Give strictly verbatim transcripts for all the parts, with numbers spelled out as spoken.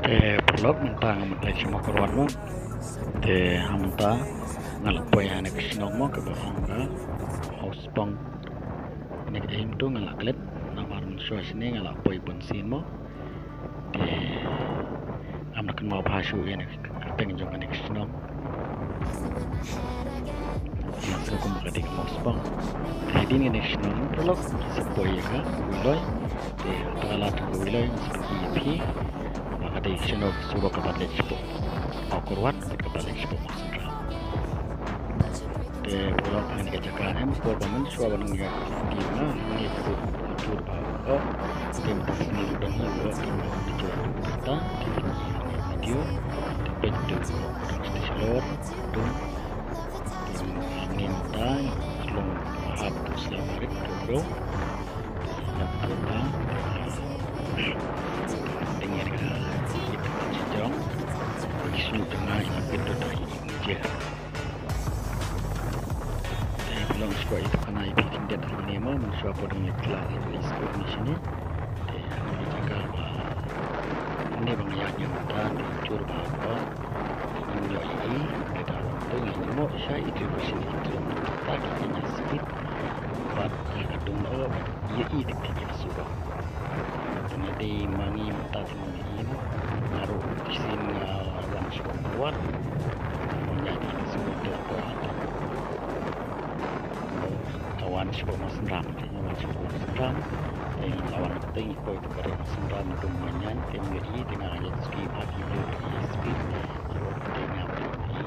Te paralok, mynta nga mut leit sha Mawkyrwat mo. Te ha mynta nga la poi ha kane ka shnong mo kaba ong ka Hawspong. Kane ka dei hynrei nga la klet namar mynshuwa shane nga la poi bun sien mo. Te ngam da kynmaw bha shuh ïa kane ka kyrteng jong kane ka shnong. Ïa, sngewbha kumba ka dei ka Hawspong. Te hadien kane ka shnong paralok sa poi ïa ka Wiloi. Te ha ka lad ka Wiloi ngan sa pyni ïa phi ba ka dei shano ka surok kaba leit shapoh Mawkyrwat bad kaba leit shapoh Mawsynram. Te paralok, ha kane ka jaka em, por ba mynshuwa ba nang ïa ki ma ngi ka tu tur ba o. Te mynta sngi ruh dang hi o, te mynta ki jor tu mynta ki video. Te peit tu, dang shalor tu. Te mynta long hap tu sla marit tu bro. Te ïa tu ba te ïa ka ïa ka jong ki snu tang ïa ka tu ta ïa ka. Te paralok, shuwa ïa ka khana ïa phi khyndiat hangne mo, mynshuwa pdeng leit khlad leit skur ni shane. Te hangne jaka ba hangne ba nga ïaid mynta te jur bha ko. Te ngin ïohi te da wan tu ngin mo sha i driver shane i driver ta ki kynja speed. Bad ka dum o bad ïohi te ki kynja surok. Te nga dei ma ngi mynta te ngi ïohi mo. Nga ruh shisien nga wan sha Mawkyrwat. Nga ïaid ïa ka surok te la poi. Nga wan sha Mawsynram, nga wan sha Mawsynram. Te nga la wan te ngi poi te ka dei Mawsynram, nga dum nga ñiad te ngi ïohi te nga ïaid suki bha ki briew ki ïaid suki. Te nga ïohi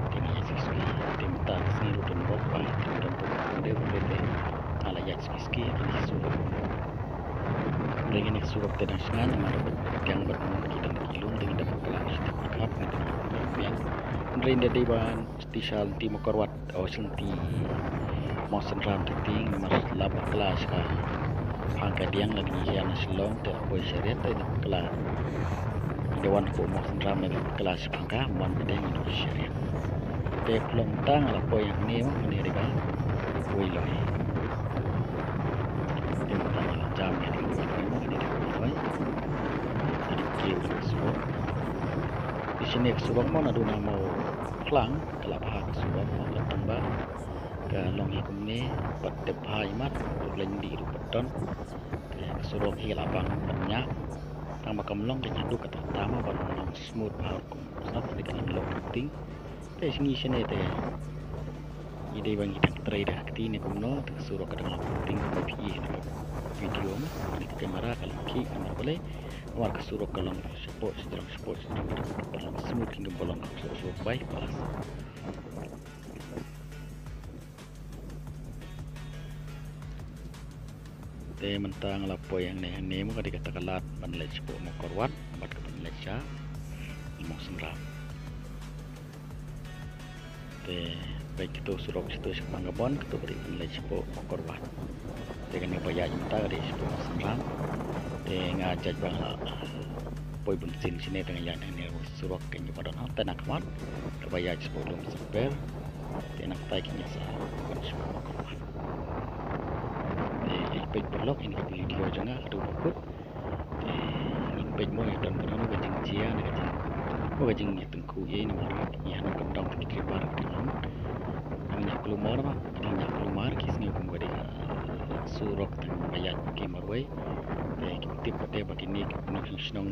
te ngi ïaid suki suki. Te mynta ka sngi ruh don bok bha te don bok bha te nga la ïaid suki suki ha kane ka surok. Hynrei kane ka surok te dang sngewbha namar ba ka diang bad mut ki dang ki lum te ngi dang bakla sha ki pyrkhat ngi dang biang. Hynrei nda dei ba sha lynti Mawkyrwat, o, sha lynti Mawsynram te dei namar la bakla sha ka phang ka diang la ngi hiar na Shillong te la poi sha Riat te dang bakla. Ngi da wan hapoh Mawsynram ngi dang bakla sha phang ka, wan ka diang ngi dang poi sha Riat. Te paralok mynta nga la poi hangne mo, hangne dei ka Wiloi. Te mynta nga la jam ïa ka Wiloi mo, hangne dei ka Wiloi. Hangne dei ka surok. Te shane ka surok mo naduh na Mawphlang ka la bha ka surok mo, ka tang ba ka long hi kumne, pat dep bha imat, ruh leng dih ruh pat don. Te ka surok hi ka la bang ban ñiah. Tang ba kam long ka ñiah duk kata kata mo ban long smooth bha ruh kum sngap dei ka nang long ting. Te sngi shane te ngi dei ba ngi dang trei da ka kti ne kumno, te ka surok ka dang long ting kumba phi i ha ka video mo, ha ka camera ka long khih namar balei, namar ka surok ka long shapoh shajrong shapoh shajrong ka dang long smooth kum ba long ka surok bypass. Te mynta nga la poi hangne hangne mo ka dei kata ka lad ban leit shapoh Mawkyrwat bad ka ban leit sha Mawsynram. Te peit kato surok shato shaphang ka Bon, kato ka dei ban leit shapoh Mawkyrwat. Te kane ba ïaid mynta ka dei shapoh Mawsynram. Te nga judge ba nga la poi bun sien shane te nga ïaid hangne surok kane ba don hangta na khmat kaba ïaid shapoh Lumsaper. Te nangta ki ïa sa ban shapoh Mawkyrwat. Te ïa peit paralok ïa ka video jong nga haduh ba kut. Te ngin peit mo ïa don kano kano ka jingjia ne ka jing, mo ka jingïatyngkhuh ïa namar ngi hangne kyndong ki driver ki long. Ngi ïa kulmar ba, ngi ïa kulmar ki sngew kum ka dei ka surok tang ba ïaid ki marwei. Te kim tip pat de ba kine ki nong shnong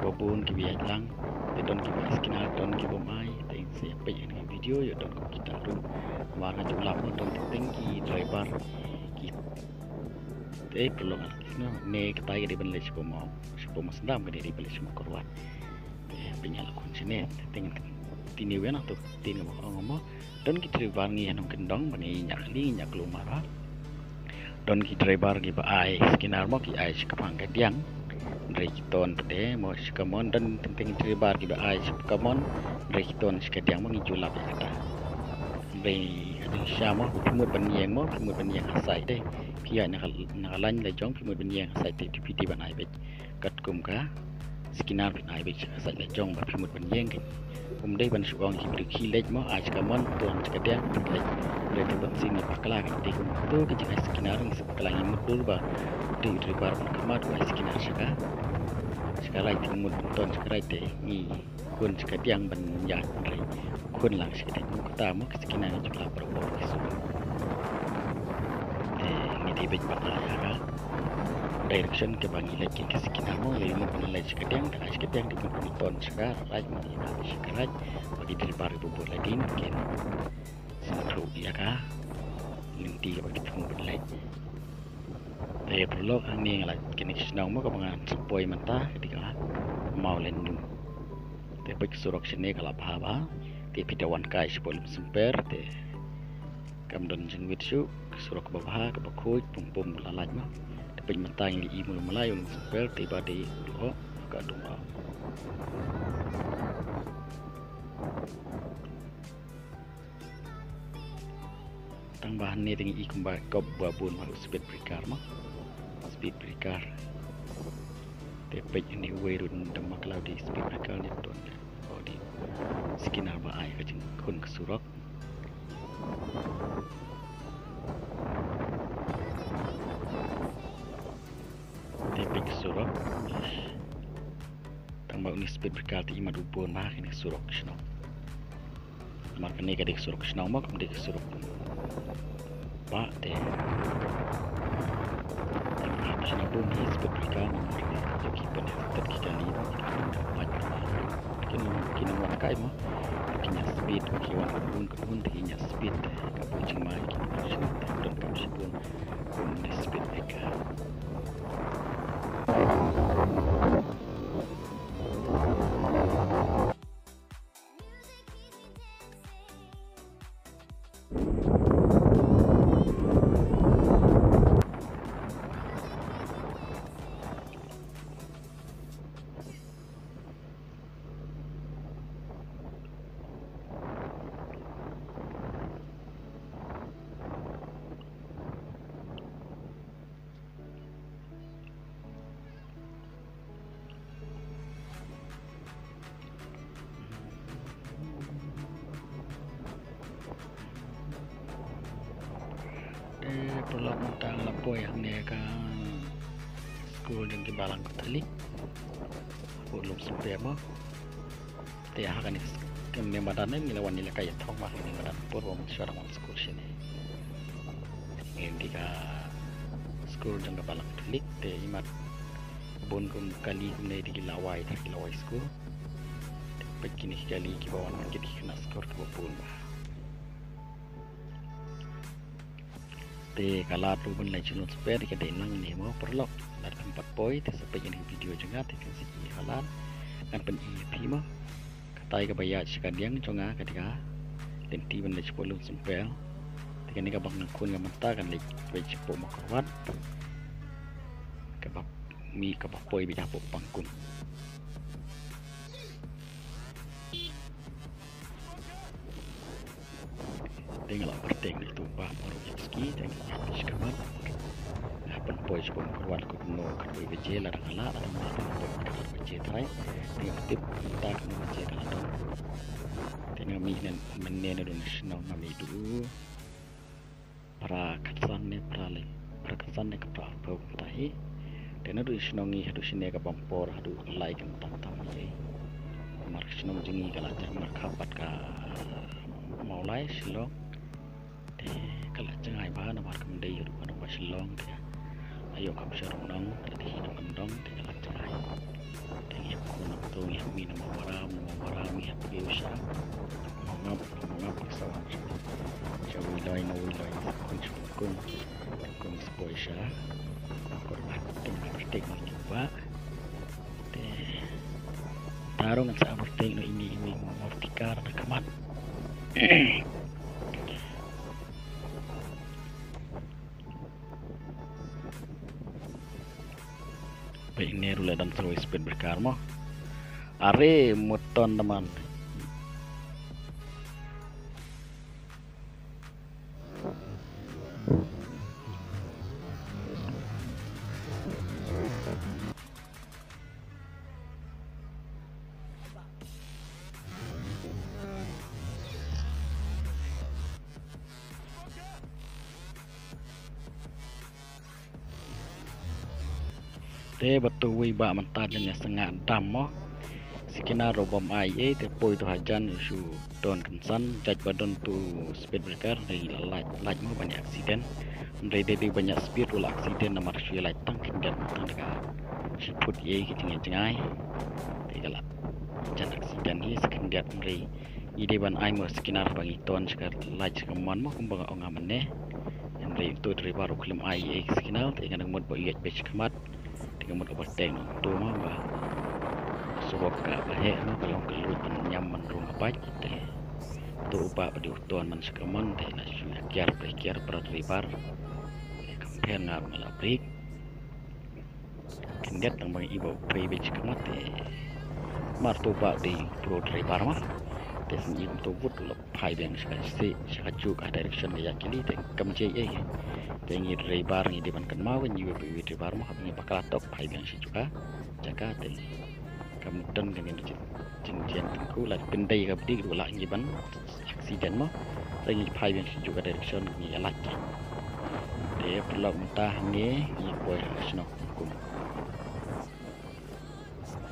ba bun kiba ïaid lang. Te don kiba ai scanner, don kiba bym ai. Te ngin sa ïa peit ïa kane ka video ïa don kum kita ruh. Namar nga ju lap mo don teng teng ki driver ki. Te paralok ngan leit sha, ne katai ka dei ban leit sha Mawsynram, kane dei ban leit sha Mawkyrwat. Te pynïaid la khun shane, te ngin continue ïa na to, te ngin ong mo. Don ki driver ngi hangne kyndong ba ngi ñiah kali, ñiah kulmar ba. Don ki driver kiba ai scanner mo, ki ai sha ka phang ka diang. Hynrei ki ton pat de mo sha ka mon, don teng teng ki driver kiba ai sha ka mon. Hynrei ki ton sha ka diang mo, ngi ju lap ïa kata. Hynrei ka jingshisha mo, phi mut ban ïeng mo, phi mut ban ïeng ha side de. Phi ïaid na ka, na ka lain la jong, phi mut ban ïeng ha side de, te phi dei ban ai beit. Katkum ka scanner phin ai beit sha ka side la jong ba phi mut ban ïeng. Ym dei ban shu ong ki briew khie leit mo, ai sha ka mon, to sha ka diang, phin leit. Hynrei te ban sien ngi bakla, ka dei kum kato ka jingai scanner, ngi sa bakla, ngi mutdur ba u dei u driver ban khmat u ai scanner sha ka, Ka ride, ngi mut ban ton sha ka ride te ngi khun sha ka diang ban ïaid, hynrei khun lang sha ka diang. Kumta mo ka Sakina ngi ju lah barabor ki sur. Te ngi dei beit ban ai ha ka direction kaba ngi leit ïa ka Sakina mo, lei mut ban leit sha ka diang, te ai sha ka diang, dei mut ban ton sha ka ride mo, ngi leit sha ka ride. Ba ki driver kiba bud lade kin sngewthuh ïa ka lynti kaba ki thung ban leit. Te paralok, hangne nga la kane ka shnong mo kaba ngan sa poi mynta, ka dei ka Mawlynnum. Te peit ka surok shane ka la bha bha. Te phi da wan kai shapoh Lumsymper te kam don jingwit shuh, ka surok kaba bha, kaba khuid, pum pum la lait mo. Te peit mynta ngi la i mulu mala ïa u Lumsymper, te ba dei u lyoh ka dum o. Tang ba hangne te ngi i kumba kop ba bun ba u speed breaker mo. Speed breaker. Te peit hangne uwei ruh dang ma khlaw dei speed breaker ne don. O dei Sakina ba ai ka jingkhun ka surok. Te peit ka surok. Tang ba une speed breaker te imat u bun ba kane ka surok shnong. Namar kane ka dei ka surok shnong mo, kam dei ka surok ba te. Tang ba shnong bun hi speed breaker namar ki, ki pyneh tet ki kali mo, ki pyneh tet ki kali. Kin, kin wan kai mo. Kin ïa speed, kin wan ka bun, ka bun, kin ïa speed. Ka bun jingma ki bun shnong, te don kam shibun. Bun speed breaker. Te paralok, mynta nga la poi hangne ha ka skul jong ki Balang Katholik hapoh Lumsymper mo. Te ha kane ka s-, kane madan ne ngi la wan ïalehkai ïathong ma kane madan por ba mynshuwa dang wan skul shane. Ngi dei ka skul jong ka Balang Katholik, te imat bun kum kali kumne dei ki lawei, te ki lawei skul. Te peit kine ki kali kiba wan kit ki khynnah skul kiba bun ba. Te ka lad ruh ban leit sha Lumsymper ka dei nang ne mo paralok. Lada phim pat poi te sa peit ïa ka video jong nga te phin sa i ïa ka lad. Ngan pyni ïa phi mo. Katai kaba ïaid sha ka diang jong nga ka dei ka lynti ban leit shapoh Lumsymper. Te kane kaba nga khun nga mynta kan leit, leit shapoh Mawkyrwat. Kaba mih kaba poi beit hapoh Pangkun. Te nga la pyrteng ïa tu ba maro ïa ski te nga la pyrteng ïa tu ba maro ïa ski. Nga pynpoi shapoh Mawkyrwat kumno khatwei baje lada nga lah, lada nga lah pynpoi khatar baje trai. Te nga tip mynta kumno baje ka la don. Te nga mih ne mynne naduh na shnong nga mih duh. Phra khatsan ne phra lai, phra khatsan ne ka phra arphew kumta hi. Te naduh shnong ngi haduh shane ka bam por haduh lai kyntang tam hi. Namar ka shnong jong ngi ka la jam markhap bad ka Mawlai Shillong. Te ka la jngai bha namar kam dei ruh ka nong ba Shillong te. Ayo kam sha ruh nong te dei nong kyndong te ka la jngai. Te ngi hap khun nong to ngi hap mih na Mawbaram, na Mawbaram ngi hap kiew sha Mawngap, na Mawngap ngi sa wan sha Wei Loi, na Wei Loi ngi sa khun sha Pangkun. Pangkun ngi sa poi sha Mawkyrwat. Te ngi pyrthei ngi kiba. Te taro ngan sa pyrthei no imi imi Mawtikar na khmat. Peit ne ruh la don sa wei speed breaker mo. Are mut ton da man. Te ba tu wei ba mynta jan ïa sngap dam mo. Signal ruh bym ai ei, te poi tu hajan shu don kynsan, jait ba don tu speed breaker, te la lait, lait mo ban ïa accident. Hynrei dei dei ban ïa speed ruh la accident namar shu ïa lait tang khyndiat tang da ka shi phut ei ki jngai jngai. Te ka la jan accident hi sa khyndiat hynrei. Ngi dei ban ai mo signal ba ngi ton sha ka lait sha ka mon mo kumba nga ong mynne. Hynrei tu driver ruh khlem ai ei signal, te nga dang mut ba ïa beit sha khmat. Te ka mut ka ba teng nong tu mo ba surok ka ba heh mo ka long ka lut ban ñiam ban rung ka bike te. Tu u bah ba dei u ton man sha ka mon te la shu ïa kiar pre kiar pra driver. Te kam pher nga ruh nga la brake. Khyndiat tang ba ngi i ba u phai beit sha khmat te. Mar tu u bah dei u pro driver ma. Te sngewbha tu u wut u la phai biang sha ka shi, sha kajuh ka direction ka ïaid kali te kam jia ei. Te ngi driver ngi dei ban kynmaw ngi wei wei driver mo hap ngi bakla tok phai biang sha juh ka jaka te. Kam don kane ka jing, jingjian tyngku la pyndei ka bdik ruh la ngi ban accident mo. Te ngi phai biang sha juh ka direction ngi ïa lait. Te paralok mynta hangne ngi poi ha ka shnong Pynkum.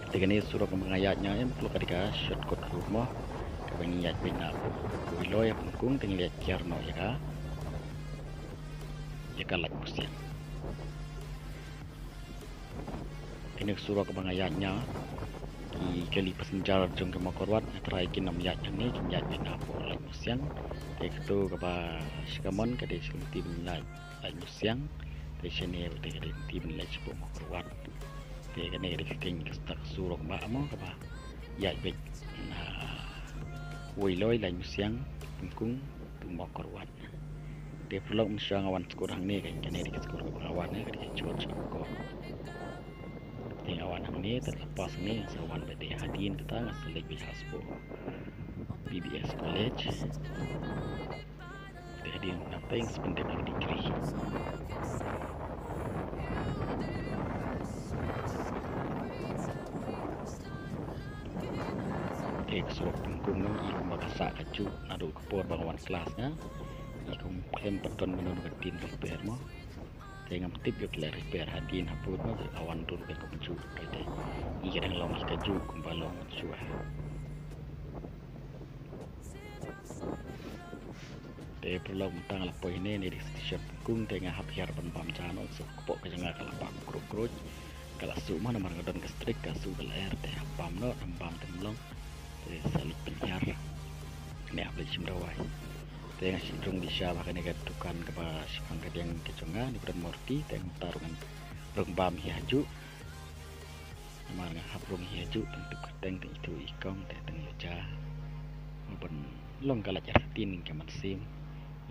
Te kane surok ba nga ïaid ñiaw em paralok ka dei ka shortcut route mo. Kaba ngi ïaid beit na Poiloi ha Pynkum te ngi leit kiar noh ïa ka, ïa ka Laitumkhrah. Kane ka surok kaba nga ïaid ñiaw, ki kali passenger jong ka Mawkyrwat nga tharai kin ym ïaid hangne, kin ïaid beit na Laitumkhrah. Te katu kaba sha ka mon ka dei sha lynti ban ïaid Laitumkhrah. Te shane te ka dei lynti ban ïaid shapoh Mawkyrwat. Te kane ka dei ka keiñ ka surok ba mo kaba ïaid beit na Poiloi, Laitumkhrah, Pynkum, to Mawkyrwat. Te paralok mynshwa nga wan skur hangne ka, kane dei ka skur kaba nga wan ne ka dei ka George Kongkor. Te nga wan hangne te la pass hangne nga sa wan beit hadien kata nga sa leit beit ha spo B B S College. Te hadien nangta nga sa pyndep ïa ka degree. Te ka surok Pynkum ngi i kumba ka sah kajuh naduh ka por ba nga wan klas nga. I kum khlem pat don mano mano ka dien ka repair mo. Te ngam tip ïa ka la repair hadien hapud mo ka wan dur ka kumjuh. Te ngi ka dang long kajuh kumba long shuwa. Te paralok mynta nga la poi hangne ne dei station Pynkum te nga hap hiar ban bam ja noh shuh ka kpoh ka jong nga ka la bam kruj kruj. Ka la shu mo namar nga don ka streak ka shu ka la er te hap bam noh, hap bam te ym long. Te sa leit pynhiar ne hap leit shim dawai. Te nga shu rung bishar ba kane ka dukan kaba shaphang ka diang ka jong nga ne ka don murti te nga ta rung, rung bam hi hajuh. Namar nga hap rung hi hajuh tang tip kyrteng tang ithuh i kong te tang ïoh ja. Ban long ka lait artatien ka mynsiem.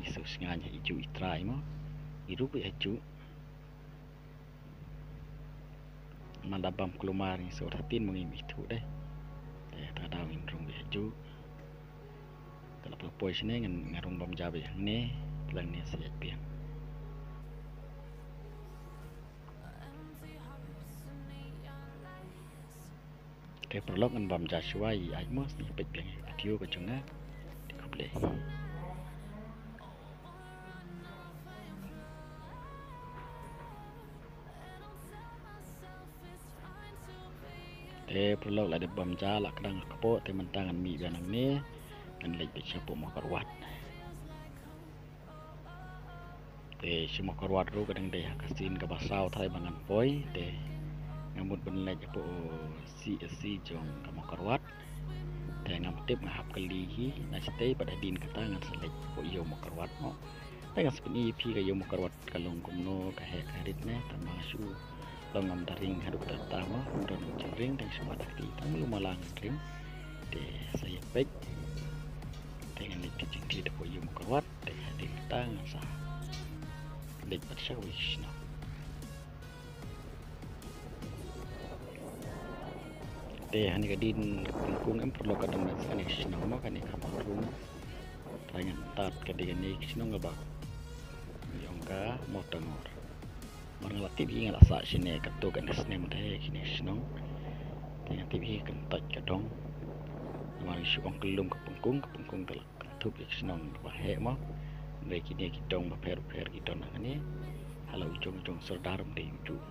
I shu sngain ha i juh i trai mo. I ruh i hajuh. Manda bam kulmar ngi shu artatien mo ngim ithuh dei. Te ta daw ngin rung beit hajuh. Te la poi shane ngan, ngan rung bam ja beit hangne. Te lang ne sa ïaid biang. Te paralok ngan bam ja shuwa i ai mo sni peit biang video ka jong nga. Te khublei. Te paralok la dep bam ja la kdang ka kpoh te mynta ngan mih biang nangne ngan leit beit shapoh Mawkyrwat. Te sha Mawkyrwat ruh ka dang dei ha ka sien kaba saw tharai ba ngan poi te nga mut ban leit hapoh C S C jong ka Mawkyrwat. Te ngam tip nga hap kylli hi na shatei bad hadien kata ngan sa leit hapoh ïew Mawkyrwat mo. Te ngan sa pyni ïa phi ka ïew Mawkyrwat ka long kumno ka heh ka rit ne tang ba nga shu long ngam da ring haduh katta mo, ngam don jingring tang shu mad ha kti tang mlu mala ngan ring. Te sa ïa peit. Te ngan leit ka jingkit hapoh ïew Mawkyrwat. Te hadien kata ngan sa leit pat sha kawei ka shnong. Te hane ka dien Pynkum em paralok ka dang mih kane ka shnong mo kane ka Mawrung. Trai ngan tad ka dei kane ka shnong kaba ngi ong ka Mawtangor. Mar nga la tip hi nga la sah shane katto katne snem te kine ka shnong. Te nga tip hi kan toit ka dong. Namar ngi shu ong ka lum ka Pynkum, ka Pynkum ka la kynthup ïa ka shnong ba heh mo. Hynrei kine ki dong bapher bapher ki don hangne. Hala u jong u jong sordar ym dei u juh.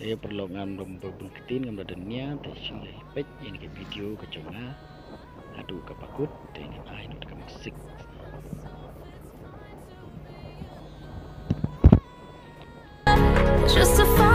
Te paralok, ngam don bun ktien, ngam don nia, te shu leit peit ïa kane ka video ka jong nga haduh kaba kut, te ngin ai noh ka music. Just a